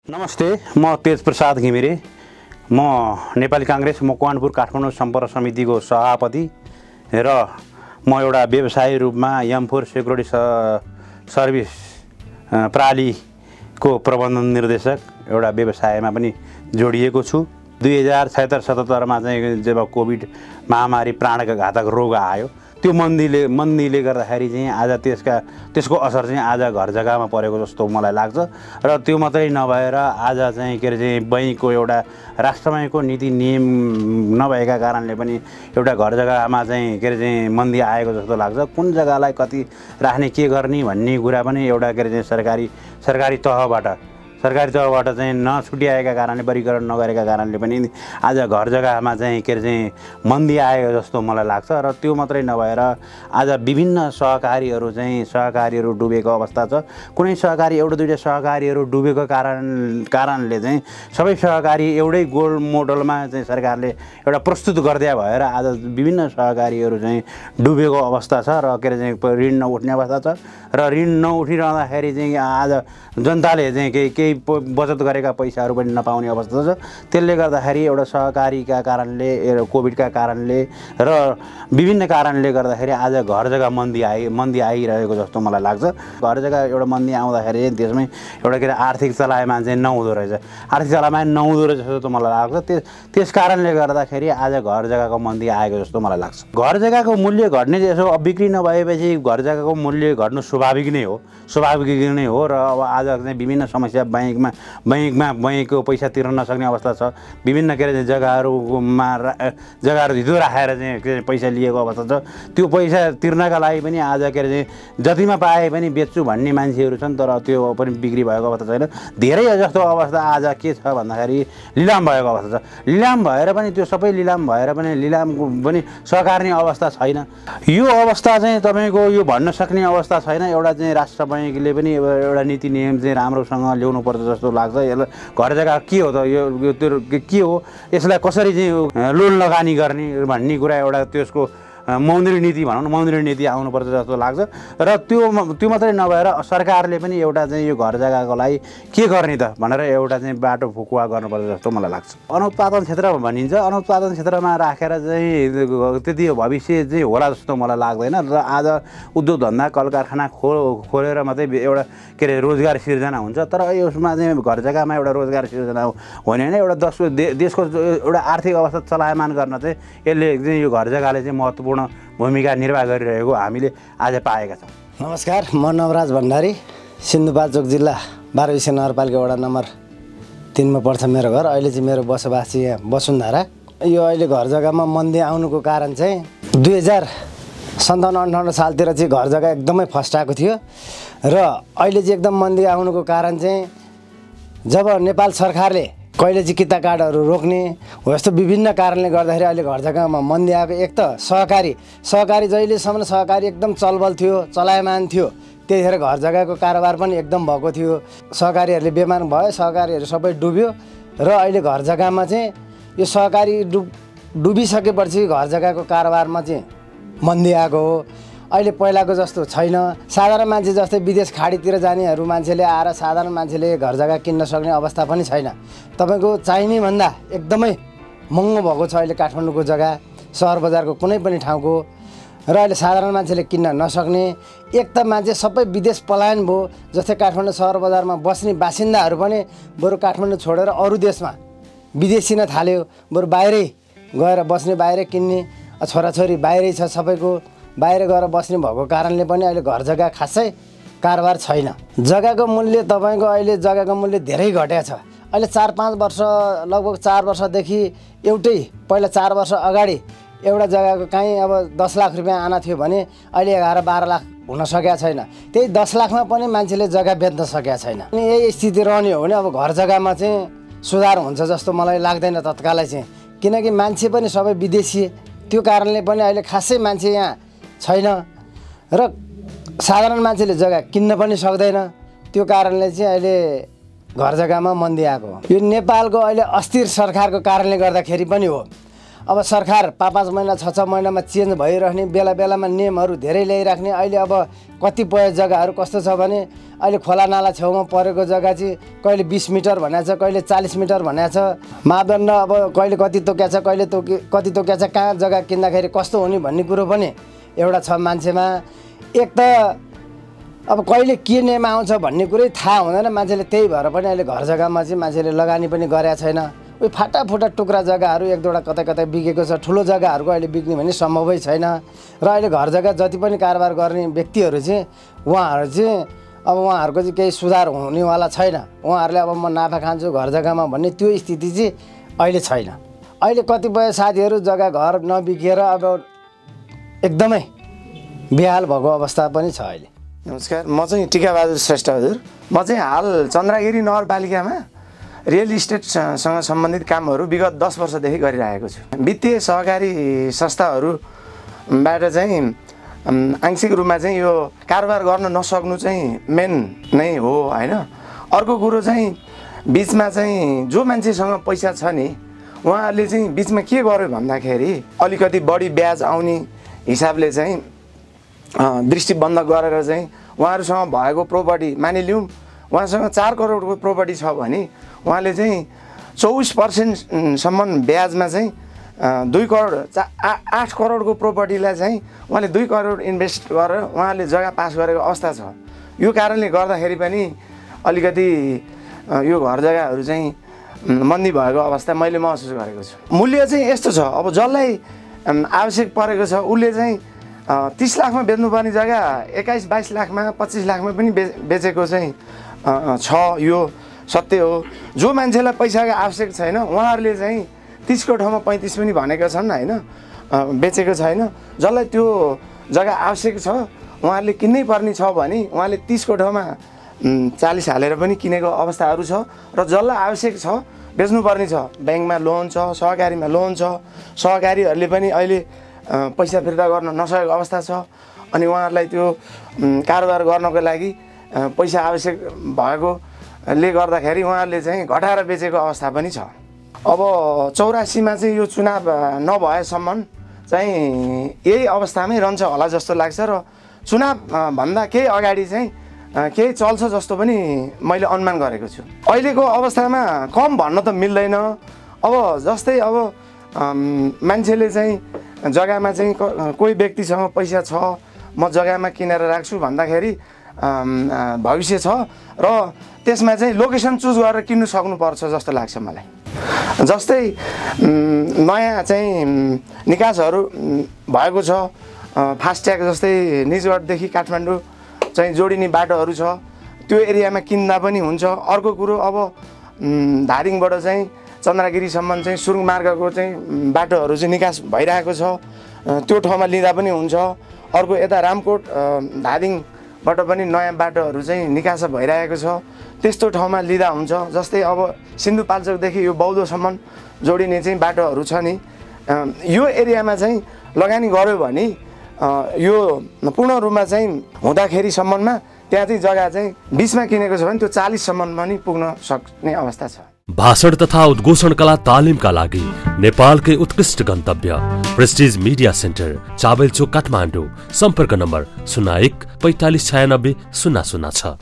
नमस्ते, म तेजप्रसाद घिमिरे। म नेपाली काङ्ग्रेस मकवानपुर काठमाडौँ सम्पर्क समितिको सभापति र म एउटा व्यवसायी रूपमा M4 सेक्युरिटी सर्भिस प्रणालीको प्रबन्धन निर्देशक एउटा व्यवसायमा पनि जोडिएको छु। 2076-77 चाहिँ जब कोभिड महामारी प्राणका घातक रोग आयो, त्यो मन्दीले गर्दाखेरि चाहिँ आज त्यसको असर चाहिँ आज घर जग्गामा परेको जस्तो मलाई लाग्छ। र त्यो मात्रै नभएर आज चाहिँ बैंकको एउटा राष्ट्रमयको नीति नियम नभएका कारणले पनि एउटा घर जग्गामा चाहिँ मन्दी आएको जस्तो लाग्छ। कुन जग्गालाई कति राख्ने के गर्ने भन्ने कुरा पनि एउटा सरकारी तहबाट चाहिँ नछुट्याएका कारणले, वर्गीकरण नगरेका कारणले पनि आज घर जग्गामा चाहिँ मन्दी आएको जस्तो मलाई लाग्छ। र त्यो मात्रै नभएर आज विभिन्न सहकारीहरू डुबेको अवस्था छ। कुनै सहकारी एउटा दुईटा सहकारीहरू डुबेको कारणले चाहिँ सबै सहकारी एउटै गोल्ड मोडलमा चाहिँ सरकारले एउटा प्रस्तुत गरिदिया भएर आज विभिन्न सहकारीहरू चाहिँ डुबेको अवस्था छ। र ऋण नउठ्ने अवस्था छ। र ऋण नउठिरहँदाखेरि चाहिँ आज जनताले चाहिँ केही बचत गरेका पैसाहरू पनि नपाउने अवस्था छ। त्यसले गर्दाखेरि एउटा सहकारीका कारणले, कोभिडका कारणले र विभिन्न कारणले गर्दाखेरि आज घर जग्गा मन्दी आइरहेको जस्तो मलाई लाग्छ। घर जग्गा एउटा मन्दी आउँदाखेरि देशमै एउटा आर्थिक चलायमान चाहिँ नहुँदो रहेछ। आर्थिक चलायमान नहुँदो रहेछ जस्तो मलाई लाग्छ। त्यस कारणले गर्दाखेरि आज घर जग्गाको मन्दी आएको जस्तो मलाई लाग्छ। घर जग्गाको मूल्य घट्ने यसो बिक्री नभएपछि घर जग्गाको मूल्य घट्नु स्वाभाविक नै हो। र अब आज चाहिँ विभिन्न समस्या बैंकको पैसा तिर्न नसक्ने अवस्था छ। विभिन्न जग्गाहरू धितो राखेर चाहिँ पैसा लिएको अवस्था छ। त्यो पैसा तिर्नका लागि पनि आज जतिमा पाए पनि बेच्छु भन्ने मान्छेहरू छन्, तर त्यो पनि बिक्री भएको अवस्था छैन। धेरै जस्तो अवस्था आज के छ भन्दाखेरि लिलाम भएको अवस्था छ। लिलाम भएर पनि त्यो सबै लिलाम सहकार्ने अवस्था छैन। यो अवस्था चाहिँ तपाईँको यो भन्न सक्ने अवस्था छैन। एउटा चाहिँ राष्ट्र बैंकले पनि एउटा नीति नियम चाहिँ राम्रोसँग ल्याउनु पर्छ जस्तो लाग्छ। यसलाई घर जग्गा के हो त, यो के हो, यसलाई कसरी चाहिँ लोन लगानी गर्ने भन्ने कुरा एउटा त्यसको मौद्रिक नीति आउनुपर्छ जस्तो लाग्छ। र त्यो मात्रै नभएर सरकारले पनि एउटा चाहिँ यो घर जग्गाको लागि के गर्ने त भनेर एउटा चाहिँ बाटो फुकुवा गर्नुपर्छ जस्तो मलाई लाग्छ। अनुत्पादन क्षेत्र भनिन्छ, अनुत्पादन क्षेत्रमा राखेर चाहिँ त्यति भविष्य चाहिँ होला जस्तो मलाई लाग्दैन। र आज उद्योग धन्दा कल कारखाना खोलेर मात्रै एउटा रोजगार सिर्जना हुन्छ, तर यसमा चाहिँ घर जग्गामा एउटा रोजगार सिर्जना हुने होइन। एउटा देशको एउटा आर्थिक अवस्था चलायमान गर्न चाहिँ यसले चाहिँ यो घर जग्गाले चाहिँ महत्त्वपूर्ण भूमिका निर्वाह गरिरहेको हामीले आज पाएका छौँ। नमस्कार, म नवराज भण्डारी, सिन्धुपाल्चोक जिल्ला 12 विषय नगरपालिका वडा नम्बर 3 मा पर्छ मेरो घर। अहिले चाहिँ मेरो बसोबासी यहाँ वसुन्धरा। यो अहिले घर जग्गामा मन्दी आउनुको कारण चाहिँ 2057-58 सालतिर चाहिँ घर जग्गा एकदमै फस्टाएको थियो। र अहिले चाहिँ एकदम मन्दी आउनुको कारण चाहिँ जब नेपाल सरकारले कहिले चाहिँ किता कार्डहरू रोक्ने हो, यस्तो विभिन्न कारणले गर्दाखेरि अहिले घर जग्गामा मन्दी आएको। एक त सहकारी जहिलेसम्म सहकारी एकदम चलबल थियो, चलायमान थियो, त्यतिखेर घर जग्गाको कारोबार पनि एकदम भएको थियो। सहकारीहरूले बेमान भयो, सहकारीहरू सबै डुब्यो। र अहिले घर जग्गामा चाहिँ यो सहकारी डुबिसकेपछि घर जग्गाको कारोबारमा चाहिँ मन्दी आएको हो। अहिले पहिलाको जस्तो छैन। साधारण मान्छे जस्तै विदेश खाडीतिर जानेहरू मान्छेले आएर साधारण मान्छेले घर जग्गा किन्न सक्ने अवस्था पनि छैन। तपाईँको चाहिने भन्दा एकदमै महँगो भएको छ अहिले काठमाडौँको जग्गा, सहर बजारको कुनै पनि ठाउँको। र अहिले साधारण मान्छेले किन्न नसक्ने, एक त मान्छे सबै विदेश पलायन भयो। जस्तै काठमाडौँ सहर बजारमा बस्ने बासिन्दाहरू पनि बरु काठमाडौँ छोडेर अरू देशमा विदेशिन थाल्यो। बरु बाहिरै गएर बस्ने, बाहिरै किन्ने, छोराछोरी बाहिरै छ, सबैको बाहिर गएर बस्ने भएको कारणले पनि अहिले घर जग्गा खासै कारोबार छैन। जग्गाको मूल्य तपाईँको अहिले जग्गाको मूल्य धेरै घटेको छ। अहिले 4-5 वर्ष, लगभग 4 वर्षदेखि पहिला 4 वर्ष अगाडि एउटा जग्गाको काहीँ अब 10 लाख रुपियाँ आना थियो भने अहिले 11-12 लाख हुन सकेको छैन। त्यही 10 लाखमा पनि मान्छेले जग्गा बेच्न सकेको छैन। अनि यही स्थिति रहने हो भने अब घर जग्गामा चाहिँ सुधार हुन्छ जस्तो मलाई लाग्दैन तत्कालै चाहिँ। किनकि मान्छे पनि सबै विदेशी, त्यो कारणले पनि अहिले खासै मान्छे यहाँ छैन। र साधारण मान्छेले जग्गा किन्न पनि सक्दैन। त्यो कारणले चाहिँ अहिले घर जग्गामा मन्दी आएको। यो नेपालको अहिले अस्थिर सरकारको कारणले गर्दाखेरि पनि हो। अब सरकार 5-5 महिना 6-6 महिनामा चेन्ज भइरहने बेला बेलामा नियमहरू धेरै ल्याइराख्ने। अहिले अब कतिपय जग्गाहरू कस्तो छ भने अहिले खोला नाला छेउमा परेको जग्गा चाहिँ कहिले 20 मिटर भनेको छ, कहिले 40 मिटर भनेको छ। मापदण्ड अब कहिले कति तोक्या छ, कहिले कति तोक्या छ, कहाँ जग्गा किन्दाखेरि कस्तो हुने भन्ने कुरो पनि एउटा छ मान्छेमा। एक त अब कहिले के नियम आउँछ भन्ने कुरै थाहा हुँदैन मान्छेले, त्यही भएर पनि अहिले घर जग्गामा चाहिँ मान्छेले लगानी पनि गरेका छैन। उयो फाटाफुटा टुक्रा जग्गाहरू एक दुईवटा कतै कतै बिकेको छ, ठुलो जग्गाहरूको अहिले बिक्ने भन्ने सम्भवै छैन। र अहिले घर जग्गा जति पनि कारोबार गर्ने व्यक्तिहरू चाहिँ उहाँहरू चाहिँ अब उहाँहरूको चाहिँ केही सुधार हुनेवाला छैन। उहाँहरूले अब म नाफा खान्छु घर जग्गामा भन्ने त्यो स्थिति चाहिँ अहिले छैन। अहिले कतिपय साथीहरू जग्गा घर नबिकेर अब एकदमै बेहाल भएको अवस्था पनि छ अहिले। नमस्कार, म चाहिँ टिकाबहादुर श्रेष्ठ हजुर। म चाहिँ हाल चन्द्रगिरी नगरपालिकामा रियल इस्टेटसँग सम्बन्धित कामहरू विगत 10 वर्षदेखि गरिरहेको छु। वित्तीय सहकारी संस्थाहरूबाट चाहिँ आंशिक रूपमा चाहिँ यो कारोबार गर्न नसक्नु चाहिँ मेन नै हो हैन। अर्को कुरो चाहिँ बिचमा चाहिँ जो मान्छेसँग पैसा छ नि उहाँहरूले चाहिँ बिचमा के गर्यो भन्दाखेरि अलिकति बढी ब्याज आउने हिसाबले चाहिँ दृष्टिबन्ध गरेर चाहिँ उहाँहरूसँग भएको प्रोपर्टी मानिलिउँ उहाँसँग 4 करोडको प्रोपर्टी छ भने उहाँले चाहिँ 24% ब्याजमा चाहिँ 2 करोड 8 करोडको प्रोपर्टीलाई चाहिँ उहाँले 2 करोड इन्भेस्ट गरेर उहाँले जग्गा पास गरेको अवस्था छ। यो कारणले गर्दाखेरि पनि अलिकति यो घर जग्गाहरू चाहिँ मन्दी भएको अवस्था मैले महसुस गरेको छु। मूल्य चाहिँ यस्तो छ, अब जसलाई आवश्यक परेको छ उसले चाहिँ 30 लाखमा बेच्नुपर्ने जग्गा 21-22 लाखमा 25 लाखमा पनि बेचेको चाहिँ छ। यो सत्य हो। जो मान्छेलाई पैसाको आवश्यक छैन उहाँहरूले चाहिँ 30 को ठाउँमा 35 पनि भनेका छन् हैन, बेचेको छैन। जसलाई त्यो जग्गा आवश्यक छ उहाँहरूले किन्नै पर्ने छ भने उहाँले 30 को ठाउँमा 40 हालेर पनि किनेको अवस्थाहरू छ। र जसलाई आवश्यक छ बेच्नुपर्ने छ, ब्याङ्कमा लोन छ, सहकारीमा लोन छ, सहकारीहरूले पनि अहिले पैसा फिर्ता गर्न नसकेको अवस्था छ। अनि उहाँहरूलाई त्यो कारोबार गर्नको लागि पैसा आवश्यक भएकोले गर्दाखेरि उहाँहरूले चाहिँ घटाएर बेचेको अवस्था पनि छ। अब 84मा चाहिँ यो चुनाव नभएसम्म चाहिँ यही अवस्थामै रहन्छ होला जस्तो लाग्छ। र चुनाव भन्दा केही अगाडि चाहिँ केही चल्छ जस्तो पनि मैले अनुमान गरेको छु। अहिलेको अवस्थामा कम भन्न त मिल्दैन। अब जस्तै अब मान्छेले चाहिँ जग्गामा चाहिँ कोही व्यक्तिसँग पैसा छ म जग्गामा किनेर राख्छु भन्दाखेरि भविष्य छ र त्यसमा चाहिँ लोकेसन चुज गरेर किन्नु सक्नुपर्छ जस्तो लाग्छ मलाई। जस्तै नयाँ चाहिँ निकासहरू भएको छ, फास्ट्याग जस्तै निजगढदेखि काठमाडौँ चाहिँ जोडिने बाटोहरू छ, त्यो एरियामा किन्दा पनि हुन्छ। अर्को कुरो अब धादिङबाट चाहिँ चन्द्रगिरीसम्म चाहिँ सुरुङ मार्गको चाहिँ बाटोहरू चाहिँ निकास भइरहेको छ, त्यो ठाउँमा लिँदा पनि हुन्छ। अर्को यता रामकोट धादिङबाट पनि नयाँ बाटोहरू चाहिँ निकास भइरहेको छ, त्यस्तो ठाउँमा लिँदा हुन्छ। जस्तै अब सिन्धुपाल्चोकदेखि यो बौद्धसम्म जोडिने चाहिँ बाटोहरू छ नि, यो एरियामा चाहिँ लगानी गर्यो भने यो पूर्ण रूपमा चाहिँ हुँदाखेरिसम्ममा त्यहाँ चाहिँ जग्गा चाहिँ 20मा किनेको छ भने त्यो 40 सम्म पनि पुग्न सक्ने अवस्था छ। भाषण तथा उद्घोषण कला तालिमका लागि नेपालकै उत्कृष्ट गन्तव्य प्रेस्टिज मिडिया सेन्टर, चाबेलचोक, काठमाडौँ। सम्पर्क नम्बर 01 45 96 006।